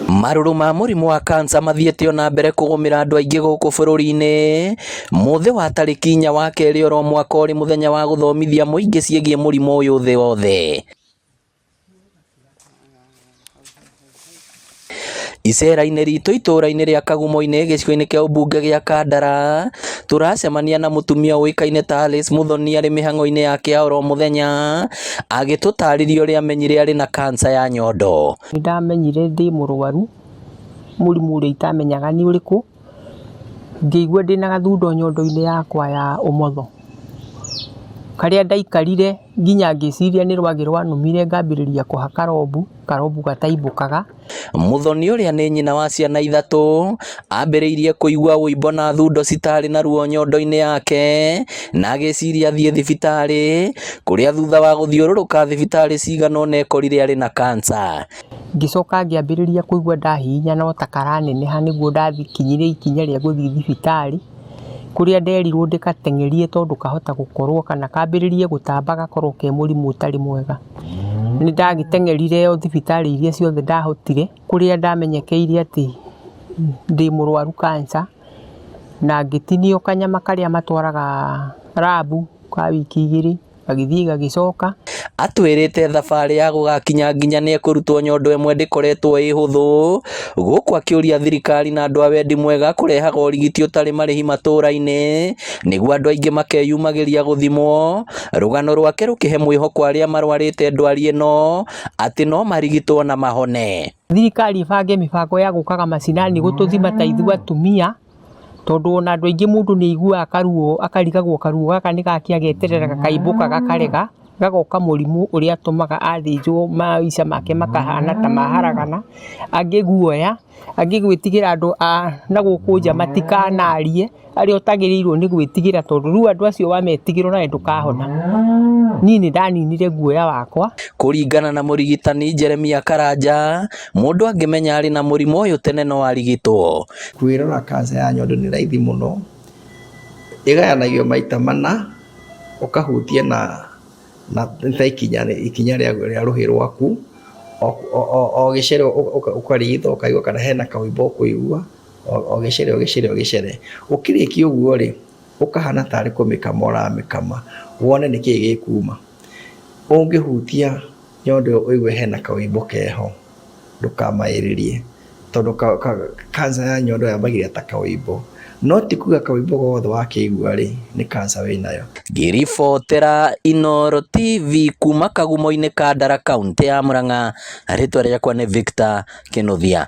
Marũrũ ma mũrimũ wa kansa mathiĩte ona mbere kũgũmĩra andũ aingĩ gũkũ bũrũri-inĩ. Mũthĩ wa tarĩki 4 wa kerĩ oro mwaka ũrĩ mũthenya wa gũthomithia mũingĩ ciĩgiĩ mũrimũ ũyũ thĩ yothe. Icera-inĩ ritũ itũũra-inĩ rĩa Kagumo-inĩ gĩcigo-inĩ kĩa ũmbunge gĩa Kandara, tũracemania na mũtumia ũĩkaine ta Alice Muthoni arĩ mĩhang'o-inĩ yake ya oro mũthenya, agĩtũtarĩria ũrĩa amenyire arĩ na kansa ya nyondo. Nĩ ndamenyire ndĩ mũrwaru mũrimũ ũrĩa itamenyaga nĩ ũrĩkũ, ngĩigua ndĩna gathundo nyondo-inĩ yakwa ya ũmotho, karĩa ndaikarire nginya ngĩciria nĩ rwagĩ rwanũmire ngambĩrĩria kũhaka rombu, karombu gataimbũkaga. Muthoni ũrĩa nĩ nyina wa ciana ithatũ, ambĩrĩirie kũigua ũimbo na thundo citarĩ na ruo nyondo-inĩ yake, na agĩciria athiĩ thibitarĩ, kũrĩa thutha wa gũthiũrũrũka thibitarĩ cigana ũna ekorire arĩ na kansa. Ngĩcoka ngĩambĩrĩria kũigua ndahihinya no ta karaneneha nĩguo ndakinyire ikinya rĩa gũthiĩ thibitarĩ, kũrĩa nderirwo ndĩgateng'erie tondũ kahota gũkorwo kana kambĩrĩrie gũtamba gakorwo ke mũrimũ ũtarĩ mwega. Nĩ ndagĩteng'erire o thibitarĩ iria ciothe ndahotire, kũrĩa ndamenyekeire atĩ ndĩ mũrwaru cancer, na ngĩtinio kanyama karĩa matwaraga rabu ka wiki 2. Gagĩthiĩ gagĩcoka. Atwĩrĩte thabarĩ ya gũgakinya nginya nĩ ekũrutwo nyondo ĩmwe ndĩkoretwo ĩ hũthũ, gũkũ akĩũria thirikari na andũ a wendi mwega kũrehaga ũrigiti ũtarĩ marĩhi matũra-inĩ nĩguo andũ aingĩ makeyumagĩria gũthimwo. Rũgano rwake rũkĩhe mwĩhoko arĩa marwarĩte ndwari ĩno atĩ no marigitwo na mahone. Thirikari ĩbange mĩbango ya gũkaga macinani gũtũthima ta ithuĩ atumia, tondũ ona andũ aingĩ mũndũ nĩ aiguaga karuo akarigagwo karuo gaka nĩ gakĩ ageterera gakaimbũka gakarega, gagoka mũrimũ ũrĩa ũtũmaga athĩnjwo maica make makahana ta maharagana, angĩ guoya, angĩ gwĩtigĩra andũ a na gũkũ nja matikanarie, arĩa ũtagĩrĩirwo nĩ gwĩtigĩra tondũ rĩu andũ acio wametigĩra onawe ndũkahona. Niĩ nĩ ndaninire guoya wakwa. Kũringana na mũrigitani Jeremia Karanja, mũndũ angĩmenya arĩ na mũrimũ ũyũ tene no arigitwo. Kwĩrora kanca ya nyondo nĩ raithi mũno, ĩgayanagio maita mana, ũkahutia na na ta ikinya ikinya rĩa rũhĩ rwaku, o gĩcere ũkarigitwo ũkaigua kana hena kaũimbo ũkũigua, o gĩcere o gĩcere o gĩcere. Ũkĩrĩkia ũguo rĩ, ũkahana tarĩ kũmĩkama ũramĩkama, wone nĩkĩĩ gĩkuma. Ũngĩhutia nyondo ĩyo ũigue hena kaũimbo keho, ndũkamaĩrĩrie tondũ cancer ya nyondo yambagĩrĩria ta kaũimbo, no ti kuga kaũimbo gothe wakĩigua rĩ, nĩ cancer wĩnayo. Ngĩribotera Inooro TV kuma Kagumo-inĩ Kandara, kaũntĩ ya Murang'a, rĩtwa rĩakwa nĩ Victor Kĩnuthia.